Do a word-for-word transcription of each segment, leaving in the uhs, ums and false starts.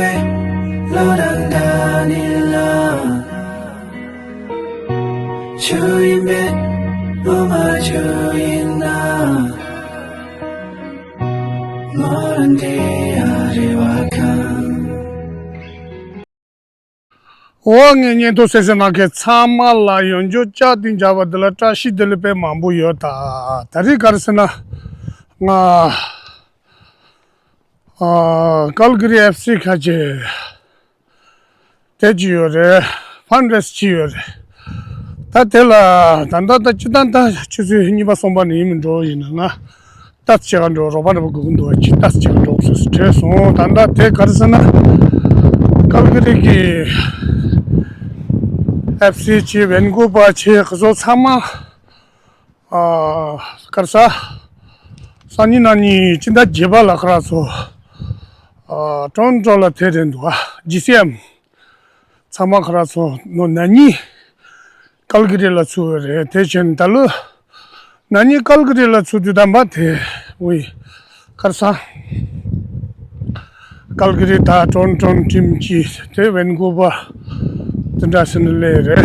བློ་དང་འདྲ་ནི་ལ། ཆུ་ཡིན་པས་བློ་མ་ཆུ་ཡིན་ན། མོ་རང་དེ་ཡ་རེ་བ་ཁང་། འོ་ངས་བརྙན་ཐུང་གསན་གཟིགས་གནང་མཁན་ཚང་མ་ལ་ཡང་བསྐྱར་བཅར་དུས་མཇལ་བ་འདི་ལ་བཀྲ་ཤིས་བདེ་ལེགས་དཔེ་མང་པོ་ཡོད། ད་ད་རེས་ག་རེ་ཟེར་ན། ང་ཨ་ཀལ་གི་རི་ཨེཕ་སི་ཁ་ཆེ་དེ་ཅི་ཡོད་རེད། ཕན་རེས་ཅི་ཡོད་རེད། ད་དེ་ལ་ད་ལྟ་ད་སྤྱི་བཏང་ད་ཆུ་ཚོད་གཉིས་པ་གསུམ་པ་ནས་ཡིན་མི་འགྲོ་ཡིན་ན་ང་ལྟ་ཙམ་བྱེད་ག་འགྲོ། རོགས་པ་འདྲ་པོ་སྒུག་གི་འདུག་བ། ཅིག་ལྟ་ཙམ་བྱེད་ག་འགྲོ་ཟེར་དྲིས་སོང་། ད་ལྟ་དེ་ག་རེ་ཟེར་ན། ཀལ་གི་རི་གི་ཨེཕ་སི་ཆེ་ཝན་ཀུ་བར་ཆེ་ཁོ་ཚོ་ཚང་མ་ཨ་ག་རེ་ཟ། སང་ཉིན་གནངས་ཉིན་སྤྱི་ཟླ་བརྒྱད་པ་ལ་ཁོ་རང་ཚོ་ཨ་ཊོ་རོན་ཊོ་ལ་ཐད་རན་འདུག་བ། ཇི་སི་ཨེམ་ཚང་མ་ཁོ་རང་ཚོ་ནོ་ན་ནིང་ཀལ་གི་རི་ལ་ཚུད་པ་རེད། དེ་བྱས་ནས་ད་ལོ་ན་ནིང་ཀལ་གི་རི་ལ་ཚུད་དུས་དམ་པ་དེ་ཝི་ཁར་སང་ཀལ་གི་རི་དང་ཊོ་རོན་ཊོ་ཊིམ་གྱིས་དེ་ཝན་ཀུ་བར་དེ་འདྲ་ཟེར་ནས་སླེབས་རེད།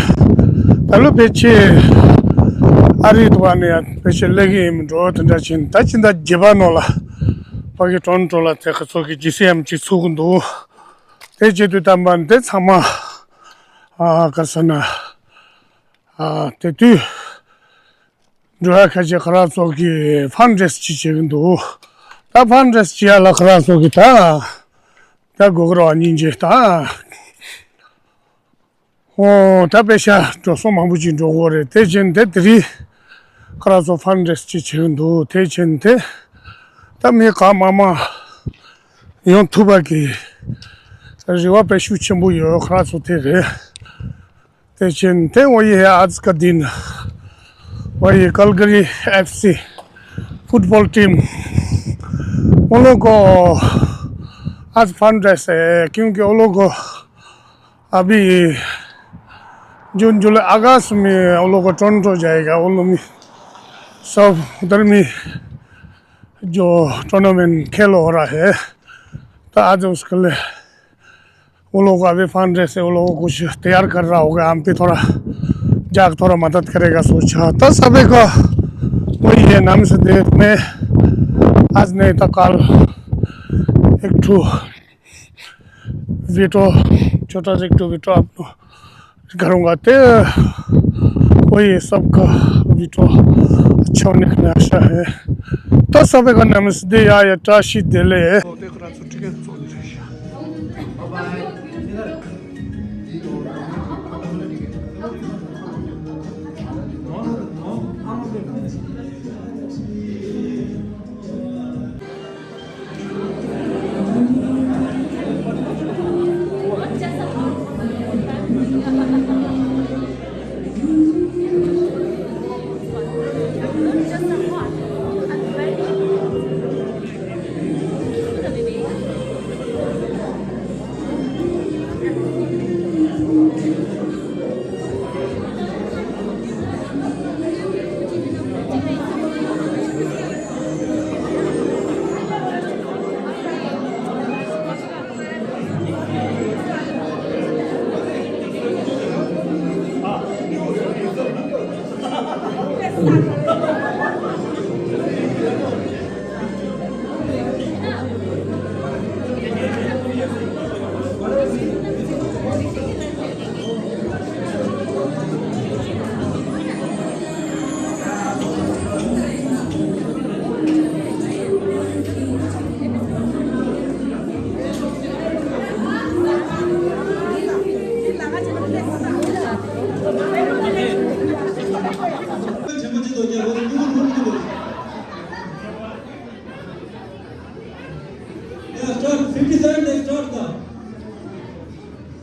ད་ལོ་ཕལ་ཆེར་ཨ་རི་དུ་བ་ནས་ཡང་ཕལ་ཆེར་སླེབས་ཀྱི་ཡིན་མི་འགྲོ། དེ་འདྲ་བྱས་ནས་ད་སྤྱི་ཟླ་བརྒྱད་པ་ནང་ལ་ཕ་གི་ཊོ་རོན་ཊོ་ལ་དེ་ཁོ་ཚོ་གི་ཇི་སི་ཨེམ་གཅིག་ཚུགས་ཀྱི་འདུག་དེ་བྱེད་དུས་དམ་པ་འདི་ཚང་མ་ཨ་ག་རེ་ཟེར་ན་ཨ་དེ་དུས་འགྲོ་བ་ཁ་ཤས་ཁོ་རང་ཚོ་གི་ཕན་རེས་ཅིག་བྱེད་ཀྱི་འདུག་ད་ཕན་རེས་བྱེད་ཡ་ལ་ཁོ་རང་ཚོ་གི་ད་ད་སྒུག་རོགས་སྙིང་རྗེ་ད། ཨོ་ད་པེ་ཤ་འགྲོ་སོང་མང་པོ་ཅིག་འགྲོ་གི་རེད། དེ་བྱས་ནས་དེ་དེ་རིང་ཁོ་རང་ཚོ་ཕན་རེས་ཅིག་བྱེད་ཀྱི་འདུག་དེ་བྱས་ནས་དེ་ད་མི་གང་མང་མང་ཡོང་ཐུབ་པ་གི་རེ་བ་དཔེ་ཤུགས་ཆེན་པོ་ཡོད། ཁོ་རང་ཚོ་དེ་རེད། དེ་བཞིན་དེ་ཝ་ཡི་ཧེ་ཨ་ཛི་ཀ་དིན་ཝ་ཡི་ཀལ་ག་རི་ཨེཕ་སི་ཕུཊ་བོལ་ཊིམ་ཨོ་ལོ་གོ་ཨ་ཛི་ཕན་རེས་ཧེ། ཀིའུ་ཀི་ཨོ་ལོ་གོ་ཨ་བི་ཇུན་ཇུ་ལའི་ཨ་ག་སི་མེ་ཨོ་ལོ་གོ་ཊོ་རོན་ཊོ་ཇའེ་ག་ཨོ་ལོ་མེ་སབ་དར་མེ་ཇོ་ཊོར་ནམ་མེན་ཁེལ་ཧོ་ར་ཧེ། ད་ཨ་ཛི་ཨུ་སི་ཀ་ལེ། वो लोग अभी फंड रेस है, वो लोगों को कुछ तैयार कर रहा होगा, हम भी थोड़ा जाके थोड़ा मदद करेगा सोचा। तो सभी को वही है, नमस्ते। मैं आज नहीं तो कल एक ठो वीडियो, छोटा सा एक ठो वीडियो आप लोग करूँगा। तो वही सबका वीडियो अच्छा होने की आशा है। तो सभी को नमस्ते या, या ट्राशी दिले।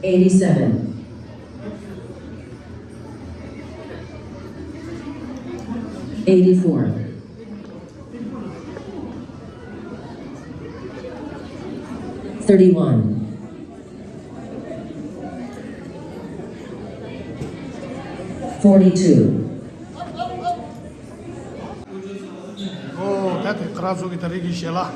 Eighty-seven. Eighty-four. Thirty-one. Forty-two. ཨོ་ད་དེ་ཁ་ར་ཚོ་གི་ད་རེས་ཀྱི་ཞལ་ལག་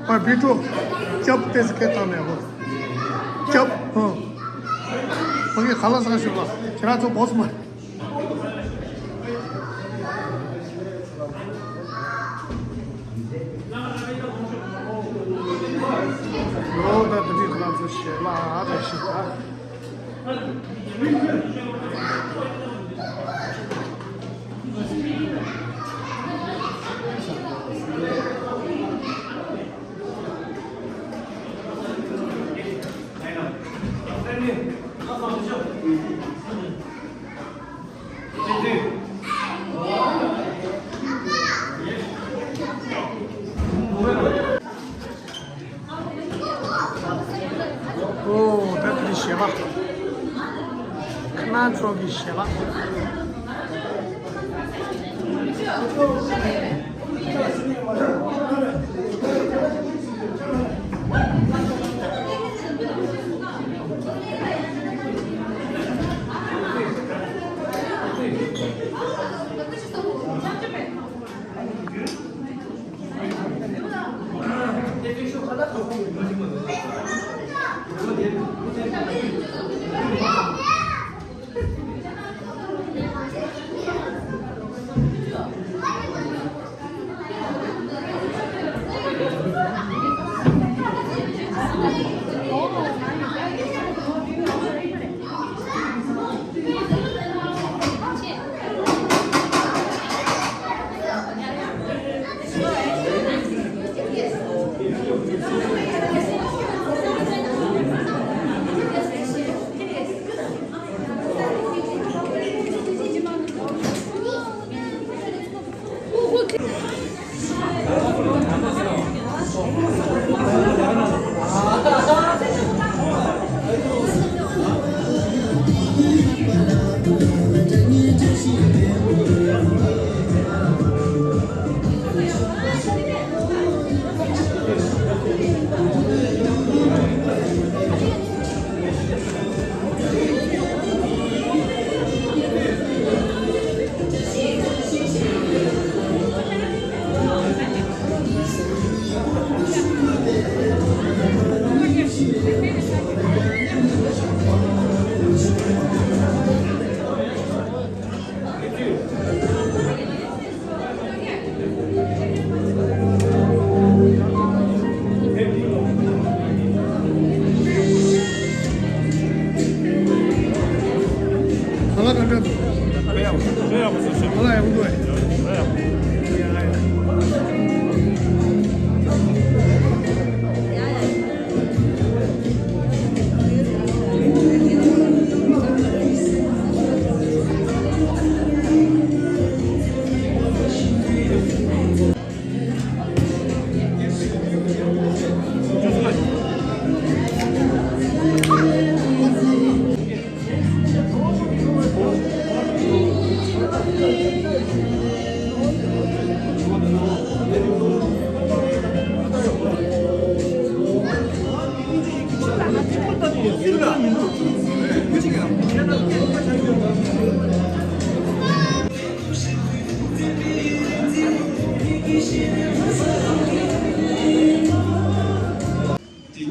ཨ་བི་ཀྲོ། སྐྱབས་ཏེ་ཟི་སྐད་བཏང་ནས་ཨོ། སྐྱབས། ཧང་། ཕ་གི་ཁ་ལག་ཟ་ཞོག་ལ། ཁྱེད་རང་ཚོ་བོས་མ། ཨོ་ད་དེ་རིང་ཁོ་རང་ཚོ་ཞལ་ལག་རེ་ཞིག་ད། ཨོ་ད་དེ་རིང་ཞལ་ལག་ཁ་ནང་ཚོགས་ཀྱི་ཞལ་ལག་དེ་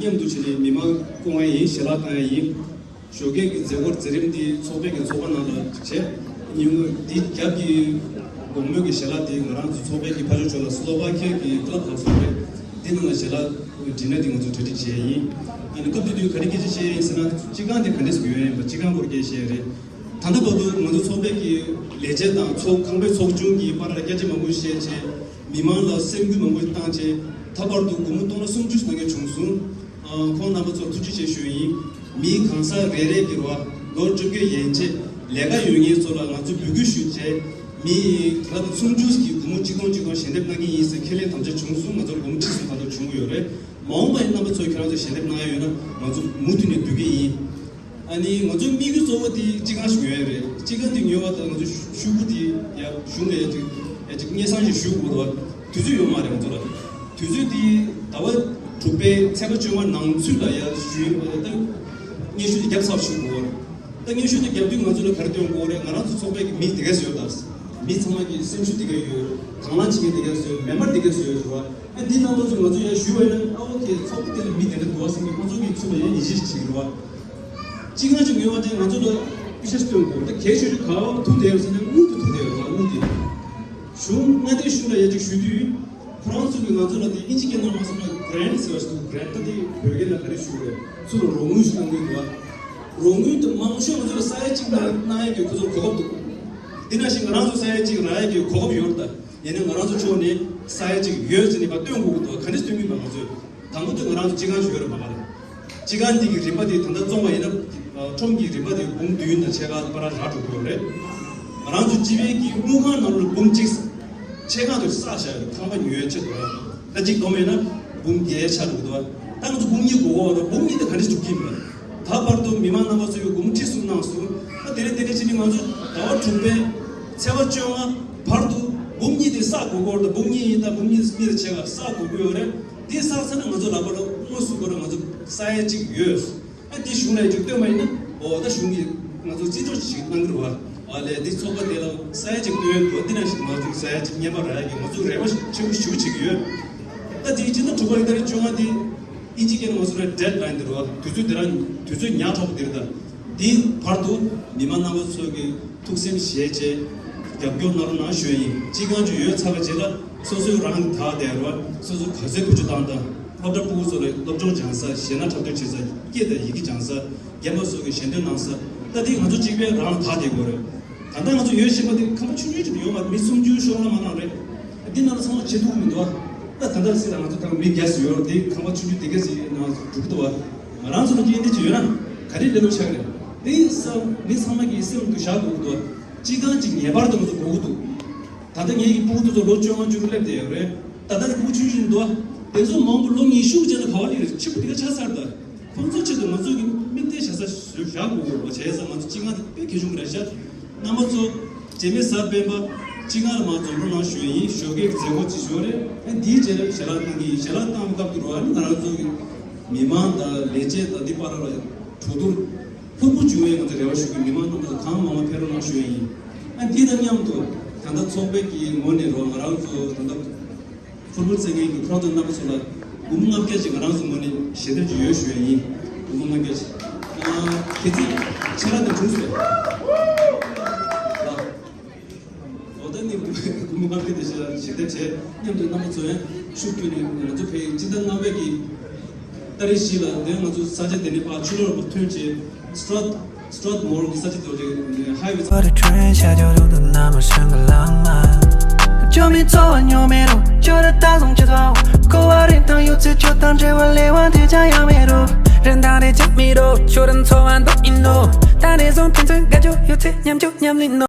མཉམ་དུ་བྱས་ནས་མི་མང་སྐུ་ངལ་ཡིན། ཞལ་ལག་བཏང་ཡ་ཡིན། ཞོགས་ཀས་ཀྱི་མཛད་སྒོ་མཛད་རིམ་འདི་ཚོགས་པའི་གི་ཚོགས་ཁང་ནང་ལ་བྱས། ཉིན་མོ་འདི་རྒྱབ་ཀྱི་དགོང་མོའི་གི་ཞལ་ལག་འདི་ང་རང་ཚོ་ཚོགས་པའི་གི་ཕ་ཇོ་ཇོ་ལ་སི་ལོ་ཝ་ཁི་ཡ་གི་ཀི་ལབ་ཧའུ་སི་རེད། འདི་ནང་ལ་ཞལ་ལག་ཌི་ནར་འདི་ང་ཚོ་གྲ་སྒྲིག་བྱས་ཡིན། ཨ་ནི་སྐབས་དེ་དུས་ག་རེ་སྐད་ཆ་བཤད་ཡིན་ཟེར་ན། སྤྱི་ཁང་འདི་ག་འདྲས་སེ་ཡོད་ཡིན་པ། སྤྱི་ཁང་སྐོར་སྐད་བཤད་རེད། ད་ལྟ་བར་དུ་ང་ཚོ་ཚོགས་པའི་གི་ལས་བྱེད་དང་ཚོགས་ཁང་པའི་ཚོགས་ཆུང་གི་བར་ལ་སྐད་ཆ་མང་པོ་བཤད་བྱས། མི་མང་ལ་སེམས་འགུལ་མང་པོ་བཏང་བྱས། ད་བར་དུ་སྒོར་མོ་སྟོང་ལ་སུམ་ཅུ་གནང་མཁན་བྱུང་སོང་། ཨ། ཁོང་རྣམ་པ་ཚོར་ཐུགས་རྗེ་ཆེ་ཞུ་ཡིན། མི་གང་ཟག་རེ་རེ་གི་རེད་བ། ལོ་བཅོ་བརྒྱད་ཡན་ཆད་ལས་ཀ་ཡོད་མཁན་ཚོ་ལ་ང་ཚོ་འབོད་སྐུལ་ཞུས་བྱས། མི་ལ་དང་སུམ་ཅུ་གི་སྒོར་མོ་གཅིག་སྟོང་གཅིག་སྟོང་ཞལ་འདེབས་གནང་གི་ཡིན་ཟེར་ཁས་ལེན་དམ་བཅའ་བྱུང་སོང་། ང་ཚོར་སྒོར་མོ་ཁྲི་གསུམ་ད་དུང་བྱུང་གི་ཡོད་རེད། མ་འོངས་པ་ཡིན་རྣམ་པ་ཚོས་ཁྱེད་རང་ཚོ་ཞལ་འདེབས་གནང་ཡ་ཡོད་ན་ང་ཚོ་མུ་མཐུད་ནས་སྡོད་ཀྱི་ཡིན། ཨ་ནི་ང་ཚོའི་དམིགས་ཡུལ་གཙོ་བོ་དེ་སྤྱི་ཁང་ཞིག་ཉོ་ཡ་རེད། སྤྱི་ཁང་དེ་ཉོ་བ་དང་ང་ཚོ་ཤུ་གུ་དེ་ཡ་གཞུང་ལ་ཡ་ཅིག་ཡ་ཅིག་སྙན་སེང་ཞིག་ཞུ་དགོས་པ་དུས་ཚོད་ཡོད་མ་རེད་ང་ཚོ་ལ། དུས་ཚོད་དེ་ཟླ་བ་དྲུག་པའི་ཚེས་པ་བཅོ་ལྔ་ནང་ཚུད་ལ་ཡ་ཞུ་ཡོད་པ་ལ་ད་སྙན་ཞུ་དེ་བརྒྱབ་ཚར་ཞུ་དགོས་པ་རེད། ད་སྙན་ཞུ་དེ་བརྒྱབ་དུས་ང་ཚོ་ལ་ག་རེ་སྟོན་དགོས་རེད། ང་རང་ཚོ་ཚོགས་པའི་མི་དེ་གས་ཡོད་ད། མི་ཚང་མ་གི་སེམས་ཤུགས་དེ་གས་ཡོད། དང་བླངས་བྱེད་མཁན་དེ་གས་ཡོད། མེམ་བར་དེ་གས་ཡོད་རེད་བ། ཨ་འདི་ནང་ལོགས་སུ་ང་ཚོ་ཡར་ཞུ་བ་ཡིན་ན་ཨ་འོ་ཁེ་ཚོགས་པ་དེ་ལ་མི་དེ་འདྲ་འདུག་བ་ཟེར་ནས་ཁོང་ཚོ་གིས་ཚུར་ལ་ཡར་ཡིད་ཆེས་བྱེད་ཀྱི་རེད་བ། སྤྱི་ཁང་ཅིག་ཉོས་པ་དེ་ང་ཚོ་ལ་སྐུ་ཤ་སྟོན་དགོས། ད་གལ་ཆེ་ཤོས་ག་བ་ཐུག་བསྡད་ཡོད་ཟེར་ན་དངུལ་དེ་ཐུག་བསྡད་ཡོད་རེད་བ། དངུལ་དེ་གཞུང་མངའ་སྡེ་གཞུང་ལ་ཡར་ཅིག་ཞུ་དུས་ཁོ་རང་ཚོ་གིས་ང་ཚོ་ལ་དེ་ཨིན་ཇི་སྐད་ནང་མ་སོང་ན་གྷི་རེན་ཊི་ཟེར་བ་ཞིག་འདུག་གྷི་རེན་ཊི་ད་དེ་བོད་སྐད་ལ་ག་རེ་ཞུ་དགོས་རེད། ཚུར་ལ་རོགས་དངུལ་ཞིག་གནང་གི་འདུག་བ། རོགས་དངུལ་དེ་མང་ཤོས་ང་ཚོ་ལ་ས་ཡ་གཅིག་གནང་གནང་ཡས་ཀྱི་ཁོ་ཚོར་གོ་སྐབས་འདུག་དེ་ནང་བཞིན་ང་རང་ཚོ་ས་ཡ་གཅིག་རག་ཡས་ཀྱི་གོ་སྐབས་ཡོད་རེད་ད། ཡིན་ནའི་ང་རང་ཚོ་ཕྱོགས་ནས་ས་ཡ་གཅིག་ཡོད་ཟེར་ནས་ཕར་སྟོན་དགོས་ཀྱི་འདུག་ག་འདྲས་སྟོན་གྱི་མ་ང་ཚོས། དང་པོ་དེ་ང་རང་ཚོ་སྤྱི་ཁང་ཞིག་ཡོད་རེད་མ་ག་རེད། སྤྱི་ཁང་འདི་གི་རིན་པ་དེ་ད་ལྟ་བཙོང་བ་ཡིན་ན་ཁྲོམ་གྱི་རིན་པ་དེ་འབུམ་བདུན་དང་ཕྱེད་ཀ་ལ་ཕར་རག་འགྲོ་གི་ཡོད་རེད། ང་རང་ཚོ་སྤྱི་པའི་གི་དངུལ་ཁང་ནང་ལ་འབུམ་གཅིག་ཕྱེད་ཀ་དེ་བསགས་བཞག་ཡོད་རེད། ཁང་པ་ཉོ་ཡས་ཆེད་དུ་ར། ད་གཅིག་བསྡོམས་ཡིན་ན་འབུམ་བརྒྱད་ཆགས་འགྲོ་གི་འདུག་ད་ང་ཚོ་འབུམ་གཉིས་དགོས་ཀྱི་ཡོད་རེད། འབུམ་གཉིས་དེ་ག་འདྲས་སྒྲུབ་ཀྱི་ཡིན་པ། ད་བར་དུ་མི་མང་རྣམ་པ་ཚོས་སྒོར་མོ་ཁྲི་གསུམ་གནང་སོང་། ད་དེ་རིང་དེ་རིང་ཕྱི་ནས་ང་ཚོ་ཟླ་བ་དྲུག་པའི་ཚེས་པ་བཅོ་ལྔ་བར་དུ་འབུམ་གཉིས་དེ་བསགས་དགོས་ཀྱི་ཡོད་རེད། འབུམ་གཉིས་ཡིན་ད་འབུམ་གཉིས་གཉིས་དང་ཕྱེད་ཀ་བསགས་དགོས་ཀྱི་ཡོད་རེད། དེ་བསགས་ཚར་ན་ང་ཚོ་ལག་པ་ལ་དངོས་སུ་ཁོ་རང་ང་ཚོ་ས་ཡ་གཅིག་ཡོད། ཨ་དེ་གཞུང་ལ་ཡ་ཅིག་སྟོན་པ་ཡིན་ན་འོ་ད་གཞུང་གིས་ང་ཚོ་རྩིས་སྤྲོད་ཅིག་གནང་གི་རེད་བ། ཨ་ལས་དེ་ཚོགས་པ་དེ་ལ་ས་ཡ་གཅིག་སྟོན་འདུག་དེ་ནང་བཞིན་ང་ཚོ་ས་ཡ་གཅིག་བརྙན་པར་རག་ཡ་གི་ང་ཚོ་རེ་བ་ཆེན་པོ་ཞེ་པོ་བྱེད་ཀྱི་ཡོད། ད་དེ་སྤྱི་ཟླ་དྲུག་པ་གི་ཏ་རིག་བཅོ་ལྔ་དེ་ཨིན་ཇི་སྐད་ནང་ང་ཚོ་ལ་ཌེཌ་ལའིན་དེ་རེད་བ། དུས་ཚོད་དེ་རང་དུས་ཚོད་ཉག་ཕྲ་པོ་དེ་རེད་ད། དེའི་བར་དུ་མི་མང་རྣམ་པ་ཚོ་གི་ཐུགས་སེམས་བཞེས་བྱས་རྒྱབ་སྐྱོར་གནང་རོགས་གནང་ཞུ་ཡ་ཡིན། སྤྱི་ཁང་ཅིག་ཡོད་ཚར་བའི་རྗེས་ལ་སོ་སོའི་རང་གི་དག་བསྡད་རོགས། སོ་སོ་ག་ཚོད་བཀོལ་སྤྱོད་བཏང་དང་། སློབ་གྲྭ་ཕྲུ་གུ་ཚོ་ལ་སློབ་སྦྱོང་སྦྱང་ས། གཞས་སྣ་འཁྲབ་སྟོན་བྱེད་ས། སྐད་དང་ཡི་གེ་སྦྱང་ས། རྒན་པ་ཚོ་གི་ཞལ་འདོན་གནང་ས། ད་དེ་ང་ཚོ་གཅིག་པའི་རང་ལ་དག་བསྡད་དགོས་རེད། ད་ལྟ་ང་ཚོ་ཡོད་བཞིན་པ་དེ་ཁང་པ་ཆུང་ཆུང་ཅིག་ཡོད་མ་རེད། མི་སུམ་ཅུ་ཤོག་ལ་མ་གནང་རེད། འདི་ནང་ལ་ཚང་མ་བྱེད་ཐུབ་ཀྱི་མི་འདུག་ཨ། ད་ད་ལྟ་སྲིད་ལ་ང་ཚོ་ད་མི་རྒྱ་སུ་ཡོད་རེད། དེ་ཁང་པ་ཆུང་ཆུང་དེ་ག་ཚོད་ཡོད་ན་འགྲོ་གི་འདུག་ཨ། ང་རང་ཚོ་ལ་སྐྱིད་འདི་ཅིག་ཡོད་ན་ག་རེ་ལས་སླ་པོ་ཆགས་རེད། དེ་ས་མི་ཚང་མ་གི་སེམས་དུ་བཞག་དགོས་ཀྱི་འདུག་ཨ། སྤྱི་ཁང་ཅིག་ངེས་པར་དུ་ང་ཚོ་དགོས་ཀྱི་འདུག་ད་ལྟ་ངེད་ཀྱི་ཕྲུ་གུ་དེ་ཚོ་ལོ་བཅོ་ལྔ་བཅུ་དྲུག་སླེབས་བསྡད་ཡོད་རེད། ད་ལྟ་ནི་ཕྲུ་གུ་ཆུང་ཆུང་འདུག་ཨ། དེ་ཚོ་མང་པོ་ལོ་ཉི་ཤུ་ཅན་ལ་བབས་ཡོད་རེད། ཕྱི་པོ་དེ་ག་ཆགས་ཚར་ད། ཁོང་ཚོའི་ཆེད་དུ་ང་ཚོ་གི་དམིགས་གཏད་བྱ་ས་བཟོས་བཞག་དགོས་ཀྱི་རེད་བ། བྱས་ཙང་ང་ཚོ་སྤྱི་ཁང་དེ་དཔེ་གལ་ཆེན་པོ་རེད་ཤག་རྣམ་པ་ཚོ་རྗེས་མའི་གཟའ་སྤེན་པ་སྤྱི་ཁང་ལ་མར་འཛོམས་རོགས་གནང་ཞུ་ཡ་ཡིན། ཞོགས་ཀའི་མཛད་སྒོ་ཅིག་ཞུ་བ་རེད། ཨ་འདིའི་རྗེས་ལ་ཞལ་ལག་གཏང་གི་ཡིན། ཞལ་ལག་གཏང་བའི་སྐབས་དུ་རུ་ཨ་ནི་ང་རང་ཚོ་གི་མི་མང་དང་ལས་བྱེད་དང་འདི་བར་ལ་གྲོས་བསྡུར་ལྷུག་པོ་བྱུང་བའི་ང་ཚོ་རེ་བ་ཞུ་གི། མི་མང་རྣམ་པ་ཚོ་གང་མང་མང་ཕེབས་རོགས་གནང་ཞུ་ཡ་ཡིན། ཨ་འདི་དང་མཉམ་དུ་ད་ལྟ་ཚོགས་པའི་གི་ངོས་ནས་རོགས་ང་རང་ཚོ་ད་ལྟ་ཕུར་བུ་རྩེ་ངན་གྱི་ཁོ་རང་ཚོ་རྣམ་པ་ཚོ་ལ་སྒོར་མོ་ལྔ་བརྒྱ་ཅིག་ང་རང་ཚོ་ངོས་ནས་ཞལ་འདེབས་ཅིག་ཡོད་ཞུ་ཡ་ཡིན། སྒོར་མོ་ལྔ་བརྒྱ་ཅིག་ཨ་གལ་སྲིད་ཆད་ལྷག་དེ་བྱུང་སོང་ལ། འོ་ད་ནི་སྒོར་མོ་ལྔ་བརྒྱ་དེ་ཞལ་ཞལ་འདེབས་བྱས་མཉམ་དུ་རྣམ་པ་ཚོ་ཡང་ཤུགས་བསྐྱོན་ནས་ང་ཚོ་ཕའི་སྤྱི་ཟླ་ལྔ་པའི་གི་ཏ་རིག་བཞི་ལ་དེ་ང་ཚོ་ས་ཆ་དེ་ནས་ཕར་ཕྱི་ལོགས་ལ་ཐོན་བྱས་སི་ཊརོད་སི་ཊརོད་མོལ་གྱི་ས་ཆ་དེ་ཧའི་ཝེ། བར་ཁྲོན་ཤ་ཇོ་རུ་དུ་ན་མ་ཤང་ག་ལང་མ། ཅོ་མི་ཚོ་ཉོ་མེ་རུ་ཅོ་ར་ད་སོང་ཅི་ཐོ། ཀོ་བ་རིན་ཐང་ཡོད་ཚེ་ཅོ་དང་འབྲེལ་བ་ལས་བ་དེ་ཅང་ཡང་མེ་རུ། རིན་ཐང་རེ་ཅང་མི་རོ་ཅོ་ར་ཚོ་བ་འདོ་ཨིན་ནོ། ད་ནས་བཟུང་ཕན་ཚུན་དགའ་ཇོ་ཡོད་ཚེ་མཉམ་ཇོ་མཉམ་ལིན་ནོ།